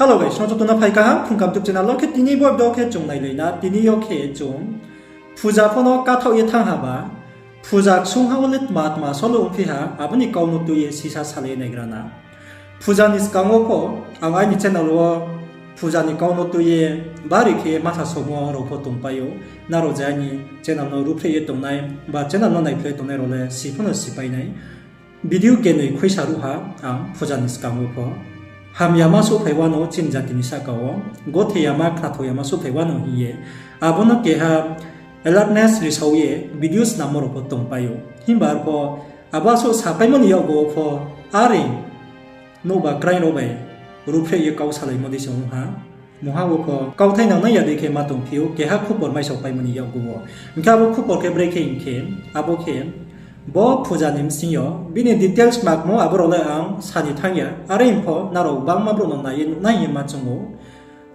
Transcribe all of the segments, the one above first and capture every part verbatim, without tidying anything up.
Hello guys, snochotona phai kaham Phrungkam YouTube channel wo. Khe tini bo video khe chung nailai na, tini yo khe chung phuja pho no kathaoh ye thanng ha ba, phuja ksung ha wo le tma tma solo ongphi ha, abo ni kau no tui ye sisa salai ye naigra na. Phuja ni skang wo pho ang aini channel wo phuja ni kau no tui ye bari khe masa somo rao pho tongpai ou. Nrao je aini channel no ruhphreh ye tongnai ba channel no naiphlai tongnai rao le si pho no sipai nai. Video kenoi khuisa ruh ha ang phuja ni skang wo pho. Hamyama souhphai wano chini jati ni sahka wo, gotheyama khnathaoyama souhphai wano hing ye, abo no keha alertness risao ye video snammo rao pho tongpai ou. Himba arpho abo asuh sapaimo ni yakgu wo pho are nouhba kraing rao bai ruhphreh ye kau salaimo dei se ong ha. Mungha wo pho kauthai nangnai ya dei khe ma tongphi ou, keha khupor maisaopaimo ni yakgu wo. Hing khe abo khupor khe brekhe hing khe, abo khe bo phuja ni bsing yo bini details kma kmo abo rao le ang sa ni thanng ya. Are hing pho nrao gbangma brouh no nai ye nuhnai hing ye ma choung ou.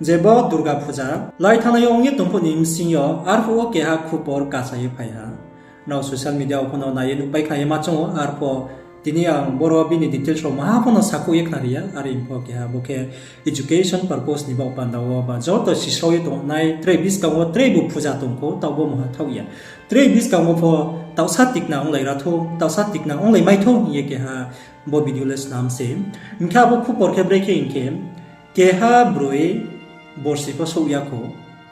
Je bo Durga phuja lai thanngnai yo ong ye tong phuh ni bsing yo arphuh wo keha khupor kasa ye phai ha. Nrao social media wo pho no nai ye nuhpai khna ye ma choung ou, arpho tini ang boro bini details rao maha pho no sakhouh ye khnari ya. Are hing pho keha bo khe education purpose ni baoh panda wo ba joto sisrao ye tongnai tre buskang wo trebu phuja tongkhou, taoh bo mungha thaoh ya. Tre buskang wo pho taohsa tikna onglai ra thou, taohsa tikna onglai mai thou hing ye keha bo video le snam se. Hing khe abo khupor khe brekhe hing khe, keha broi borsi pho souh ya khou,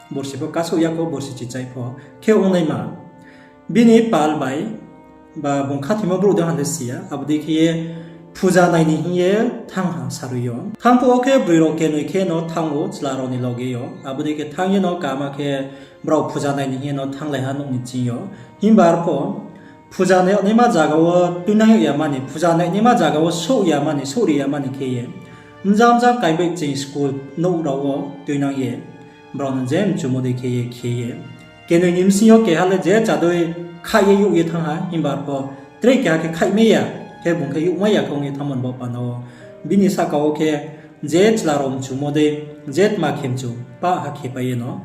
borsi pho kasouh ya khou, borsi chichai pho khe ongnaima. Bini pal bai ba bung khathoimo brouh de ha le si ya, abo dei khe ye phuja nai ni hing ye thanng ha sarui yo. Thanng phuh wo khe broi rao kenoi khe no thanng ou chla rao ni loge yo. Abo dei khe thanng ye no kaham khe brao phuja nai ni hing ye no thannglai ha nouh ni ching yo. Himba arpho phuja nai yagnaima zaga wo tuinang yag ya mani, phuja nai yagnaima zaga wo souh ya mani, souhri ya mani khe ye, mja mja kaing bai ching school nouh rao wo tuinang ye, brao no je mchumo dei khe ye khe ye, kenoi ni bsing yo keha le je chadei khaih ye youh ye thanng ha, himba arpho tre keha khe khaihmai ya, khe bung khe youhmai ya khe ong ye thanngmo ni baoh panda wo. Bini sahka wo khe je chla rao mchumo dei, je tma khe mchu, pah ha khepai ye no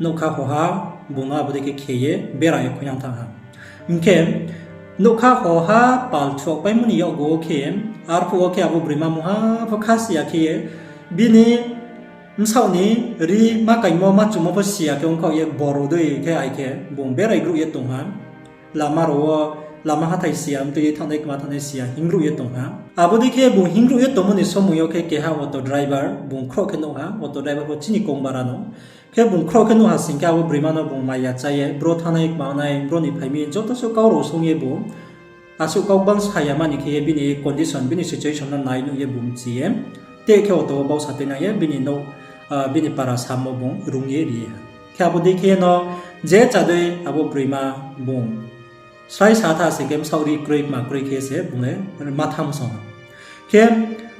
nougkha hoha bung no abo dei khe khe ye bera ye khuinang thanng ha. Hing khe nougkha hoha pal thuakpaimo ni yakgu wo khe, arphuh wo khe abo broima mungha pho kha si ya khe ye, bini bsaoh ni ri ma kaingmo ma chumo pho si ya khe ongkhaoh ye boro dei khe ai khe bung berai grouh ye tong ha. Lama rao wo, lama hathái si ya, mtui ye thanngnai kma thanngnai si ya, hinggrouh ye tong ha. Abo dei khe bung hinggrouh ye tongmo ni somoi yo khe keha auto driver bung khroh khe nuh ha, auto driver pho chini kong bara no. Khe bung khroh khe nuh ha sing khe abo broima no bung maya chá ye, bro thanngnai kma nai, bro ni phai mi joto suh kau rao sung ye bung asuh kau gbang sa ya mani khe ye bini condition, bini situation no nai nuh ye bung mchi ye, tei khe auto wo bausa tuinang ye bini nouh, bini para samo bung rung ye ri ye ha. Khe abo dei khe no je chadei abo broima bung srai sa tha sing khe bsaoh ri kroi kma kroi khe se bung le ma thanng song ha. Khe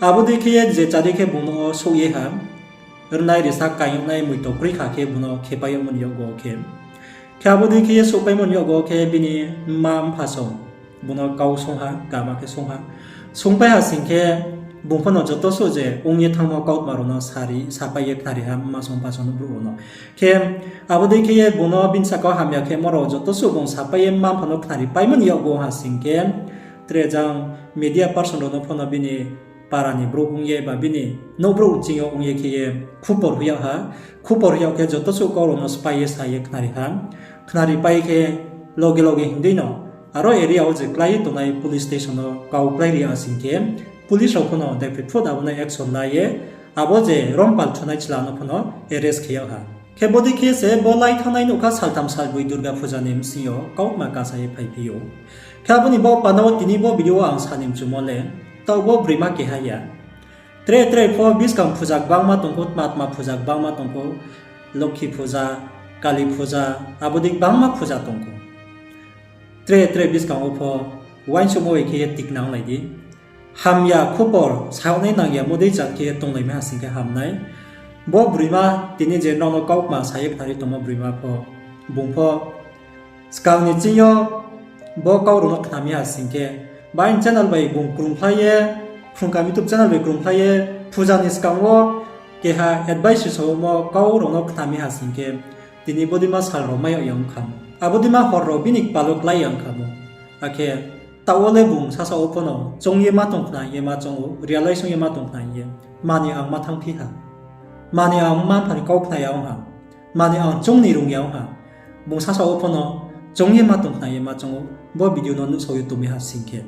abo dei khe ye je chadei khe bung no souh ye ha, rnai risa kaing yag nai moito kroi kha khe bung no khepai yagmo ni yakgu wo khe. Khe abo dei khe ye souhpaimo ni yakgu wo khe bini mma mpha song bung no kau sung ha, kaham khe sung ha. Sungpai ha sing khe bung pho no joto suh je ong ye thanngmo kautma rao no sari, sapai ye khnari ha mma song mpha song no brouh rao no. Khe abo dei khe ye bung no bini sahka wo hamya khemo rao joto suh bung sapai ye mma mpha no khnaripaimo ni yakgu wo ha sing khe, tre jang media person rao no pho no bini para ni brouh ong ye ba bini nouh brouh ching yo ong ye khe ye khupor hoih yag ha. Khupor hoih yag khe joto suh kau rao no sphái ye sa ye khnari ha. Khnaripai khe loge loge hing dei no aro area wo je klái ye tongnai police station no kau kláiri ya sing khe, police rao pho no daiphroi phut abo no action la ye, abo je rompal thunai chla no pho no arrest khe yag ha. Khe bodei khe se bo lai thanngnai nougkha saltham salbroi Durga Puja ni bsing yo kautma kasa ye phaiphi ou. Khe abo ni baoh panda wo tini bo video wo ang sa ni mchumo le, taoh bo broima keha ya. Tre tre pho buskang puja gbangma tong khou, tma tma puja gbangma tong khou, Lokhi Puja, Kali Puja, abo dei gbangma puja tong khou. Tre tre buskang wo pho uaingsouhmo bai khe ye tikna onglai di. Hamya khupor sayagnai nang yamo dei jat khe ye tonglaimai ha sing khe ham nai. Bo broima tini je nrao no kautma sa ye khnari tongmo broima pho, bung pho skang ni ching yo bo kau rao no khna mi ha sing khe, ba aini channel bai bung krungphlai ye, Phrungkam YouTube channel bai krungphlai ye, puja ni skang wo keha advice saomo kau rao no khna mi ha sing khe, tini bodeima sal rao mai yag ya ong kha mo. Abo deima hor rao bini kpal wo klái ya ong kha mo. Akhe taoh wo le bung sasaoh wo pho no choung ye ma tong khna hing ye ma choung ou, realize ong ye ma tong khna hing ye. Mani ang ma thanngphi ha. Mani ang mma-mpha ni kau khna ya ong ha, mani ang choung ni rung ya ong ha, bung sasaoh wo pho no choung ye ma tong khna ye ma choung ou, bo video no nuhsao ye tongmi ha sing khe.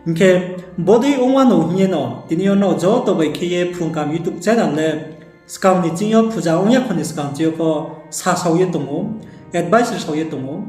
Hing khe, bodei ong wanou hing ye no tini yo nrao joto bai khe ye Phrung Kaham YouTube channel le skang ni ching yo phuja ong ya kho ni skang ching yo pho sasao ye tong ou, advice rsao ye tong ou.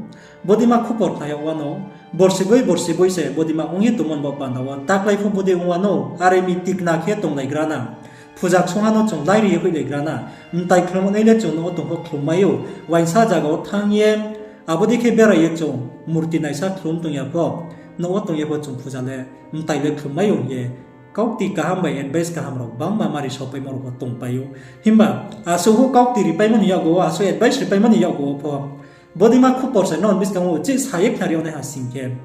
Bodei ma khupor khna yag wanou, borsi boi borsi boi se bodei ma ong ye tongmo ni baoh panda wo taklái pho bodei ong wanou, are mi tikna khe tonglaigra na. Phuja ksungha no chung lairi ye hoihlaigra na. Mtai khlum nai le chung nouh wo tong pho khlum mai ou. Uaingsa zaga wo thanng ye, abo dei khe berai ye chung murti naisa khlum tong ya pho, nouh wo tong ye pho chung phuja le mtai le khlum mai ou hing ye kaukti kaham bai advice kaham rao gbangma mari saopaimo rao pho tongpai ou. Himba asuh pho kaukti ripaimo ni yakgu wo, asuh advice ripaimo ni yakgu wo pho bodei ma khupor se nrao ni buskang wo uchih sa ye khnari yag nai ha sing khe,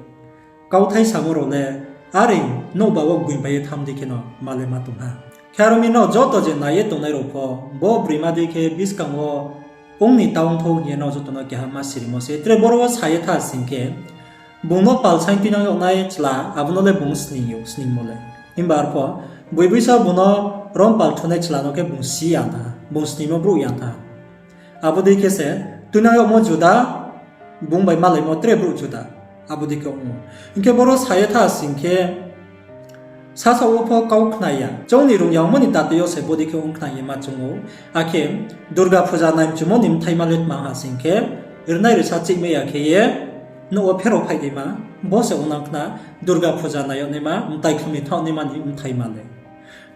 kauthai samo rao le are nouhba wo gboingpai ye thanng dei khe no ma le ma tong ha. Khe aro mi nrao joto je nai ye tongnai rao pho, bo broima dei khe buskang wo ong ni ta ong thou hing ye nrao joto no keha ma sirimo se. Tre boro wo sa ye tha sing khe, bung no pal saing tuinang yag nai chla, abo no le bung sning ou, sningmo le. Himba arpho, boi boisa bung no rom pal thunai chla no khe bung si ya tha, bung sningmo brouh ya tha. Abo dei khe se, tuinang yagmo juda, bung bai malaimo tre brouh juda. Abo dei khe ong ou. Hing khe boro sa ye tha sing khe, sasaoh wo pho kau khna ya, choung ni rung ya ongmo ni tatoi yo se bodei khe ong khna ye ma choung ou. Akhe Durga phuja nai mchumo ni bthaima le tma ha sing khe, rinai risa chihmai ya khe ye, nouh wo pherao phaihnaima, bo se ongnang khna, Durga phuja nai yag naima, mtai khlum ni thaoh naima ni bthaima le.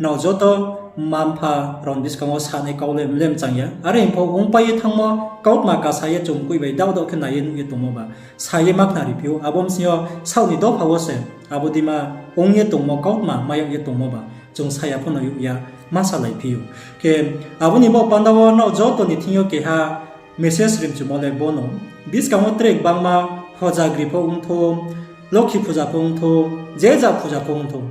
Nrao joto mma-mpha rao ni buskang wo sanai kau le mle mchang ya. Are hing pho ongpai ye thanngmo kautma kasa ye chung mkoih bai daoh daoh khe nai ye nuh ye tongmo ba sa ye ma khnariphi ou. Abo bsing yo saoh ni dopha wo se abo deima ong ye tongmo kautma mai yag ye tongmo ba chung sa ya pho no youh ya, ma salaiphi ou. Khe abo ni baoh panda wo nrao joto ni thing yo keha message rimchumo le bo no. Buskang wo tre gbangma hojagri pho ongthou, Lokhi phuja pho ongthou, je ja phuja pho ongthou.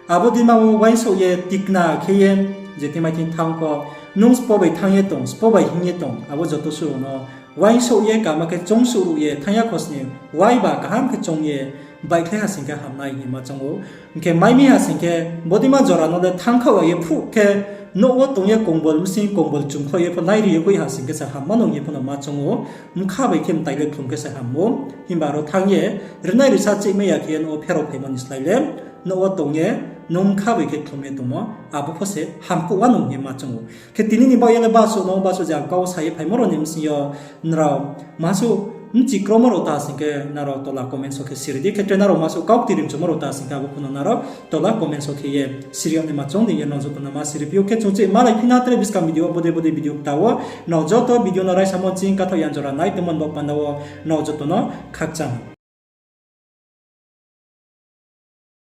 Abo deima wo uaingsouh ye tikna khe ye, je thing mai thing thanng pho, nung spo bai thanng ye tong, spo bai hing ye tong, abo joto suh rao no uaingsouh ye kama khe choungsuh ruh ye thanng ya khosning, uaiba kaham khe choung ye, baihkhlai ha sing khe hamnai hing ye ma choung ou. Hing khe mai mi ha sing khe, bodeima jora no le thanngkhaoh ya ye phuh khe, nouh wo tong ye kongbol bsing kongbol chungkhaoh ye pho lairi ye hoih ha sing khe se hamma nung ye pho no ma choung ou. Bkha bai khe mtai le khlum khe se ham ou. Himba aro thanng ye, rinai risa chihmai ya khe ye nouh wo pherao phaimo ni slái le, nouh wo tong ye, nung bkha bai khe khlum ye tongmo, abo pho se hamkuh wa nung ye ma choung ou. Khe tini ni baoh ye le basuh no, basuh je ang kau sa ye phaimo rao ni bsing yo, nrao masuh bchi kromo rao ta sing khe nrao tola comment so khe siri di. Khe tre nrao masuh kaukti rimchumo rao ta sing khe abo pho no nrao tola comment so khe ye siri yag naima choung di ye nrao joto no ma siriphi ou. Khe chung chih malaiphi na tre buskang video wo bodei bodei video kta wo. Nrao joto video no raisamo ching kathaoh yang jora nai tongmo ni baoh panda wo nrao joto no khakchang.